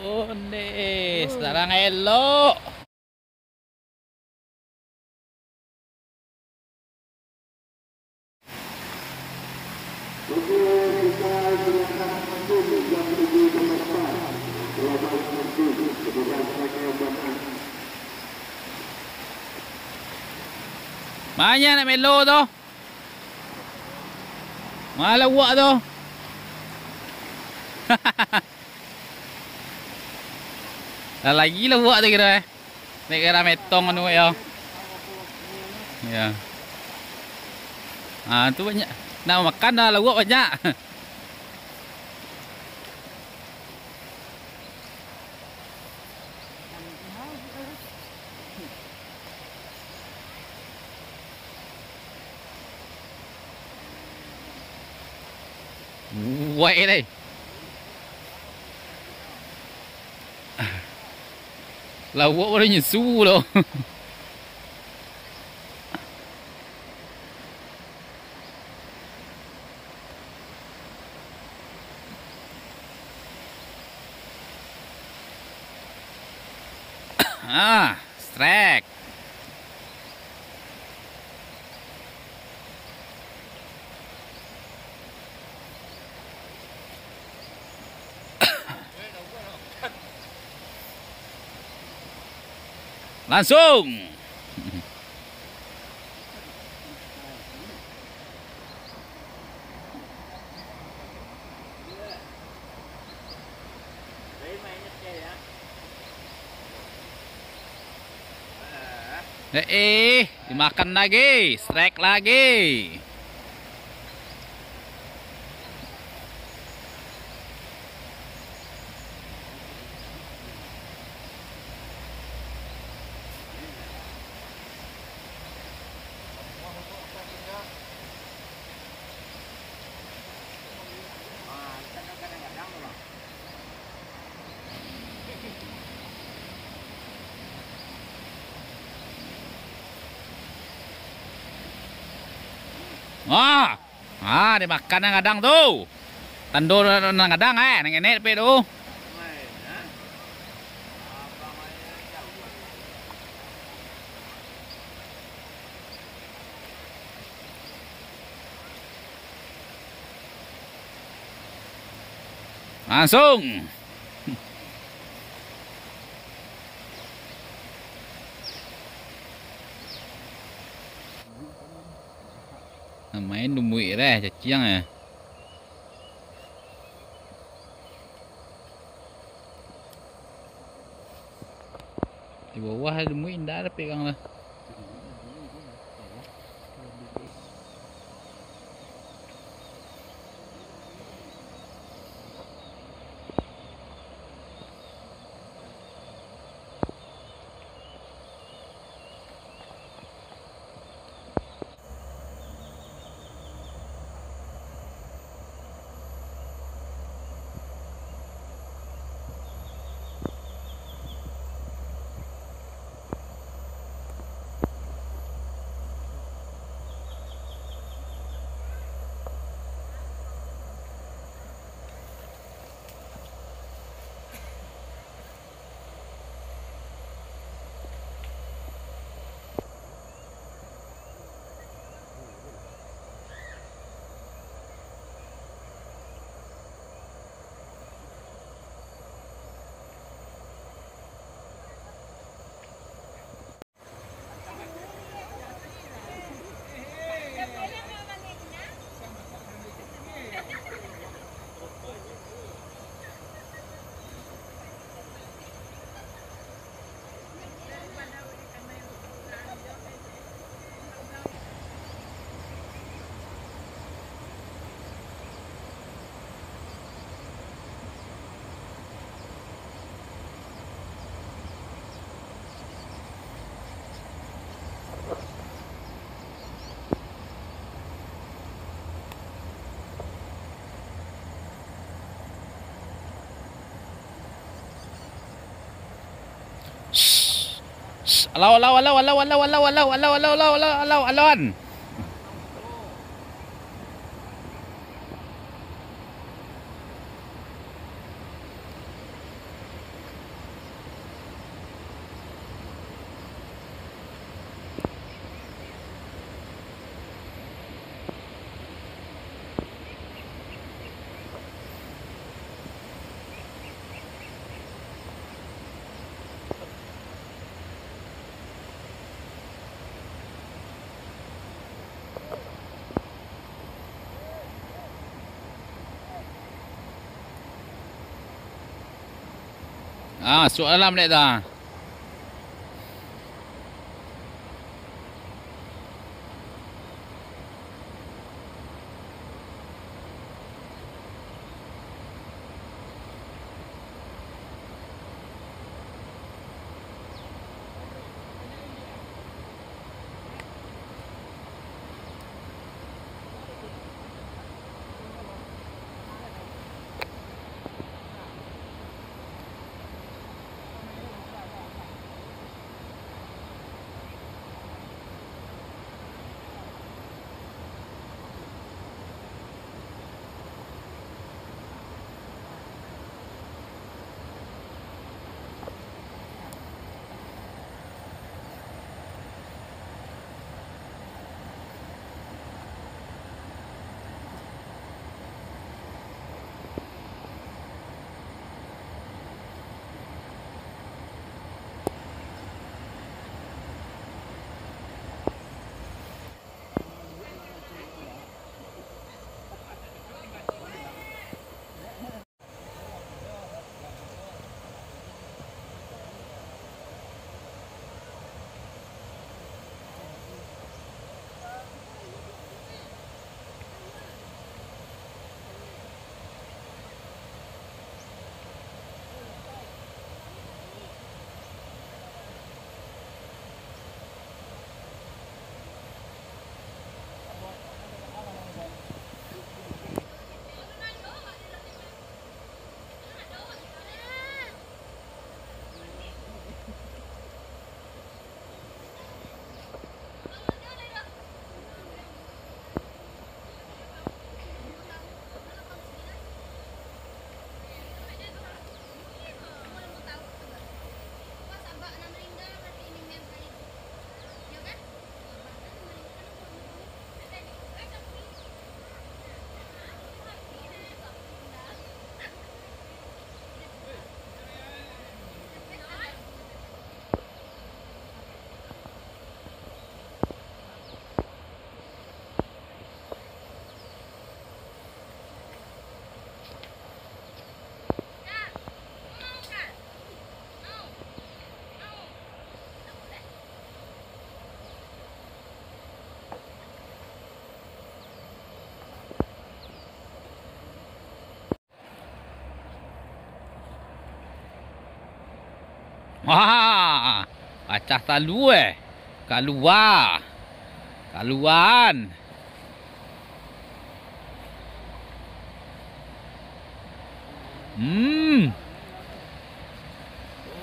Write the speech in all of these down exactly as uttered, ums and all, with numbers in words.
Oh, ni, sekarang elok. Banyak nak melo tu. Malah buak tu. Lah lagi lah buak tu kira, eh. Nek kira metong anu yo. Ya. Ah, tu banyak. Nak makan dah, lauak banyak. Wai lai. Lauak baru nyusu tu. Ah, strike. Langsung. Eh, eh, dimakan lagi, strike lagi. Ah, ah, dimakan nan gadang tu. Tando nan gadang, eh, nan ngenek dapek tu. Langsung. Main dumbuik dah, caciang eh. Di bawah lumui indak ado pegang lah. Alau, alau, alau, alau, alau, alau, alau, alau, alau, alau, alau, alau, alau, alau, alau. Ah, masuk dalam dek tu. Wah, pacah talua, eh. Kalua. Kaluaan. Hmm.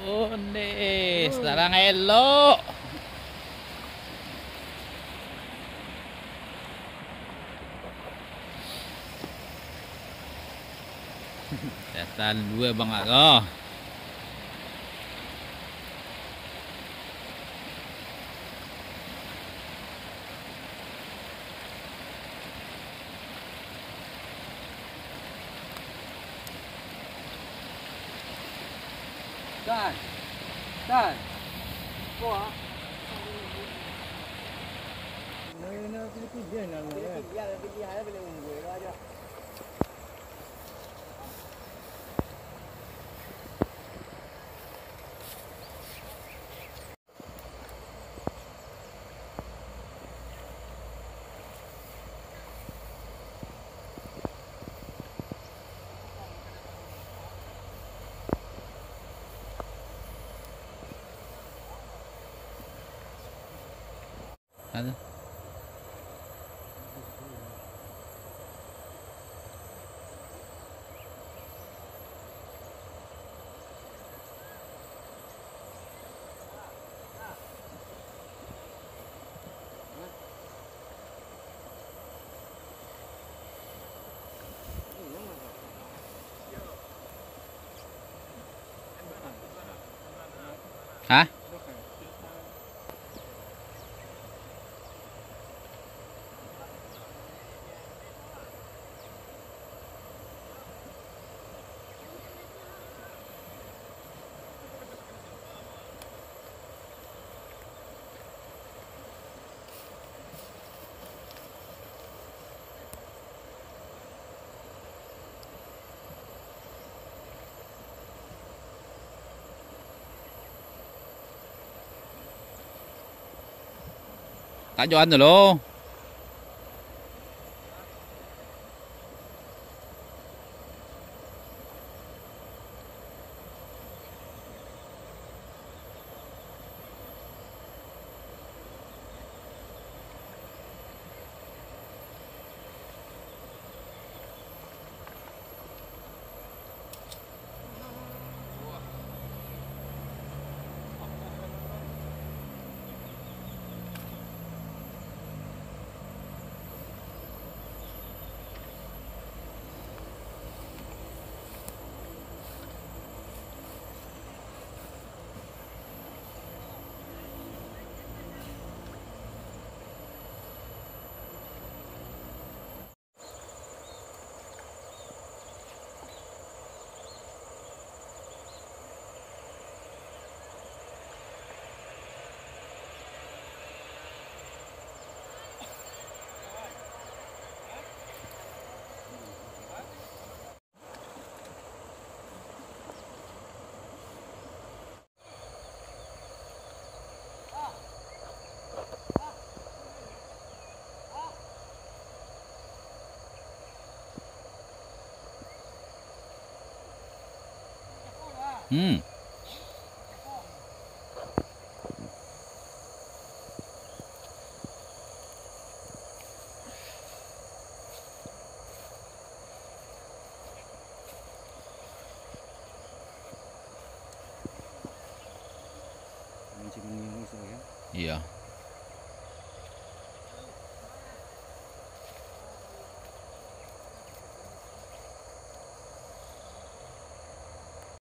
Ondeh, sekarang elok. Setan dua bangat ko. Tan. Tan. Ko ah. Nah, nah, pilih-pilih nah, nah, ya. Pilih-pilih, pilih-pilih, pilih ungguih aja. Ada. Hah? Tak joan tu lo. Hmm. Iya.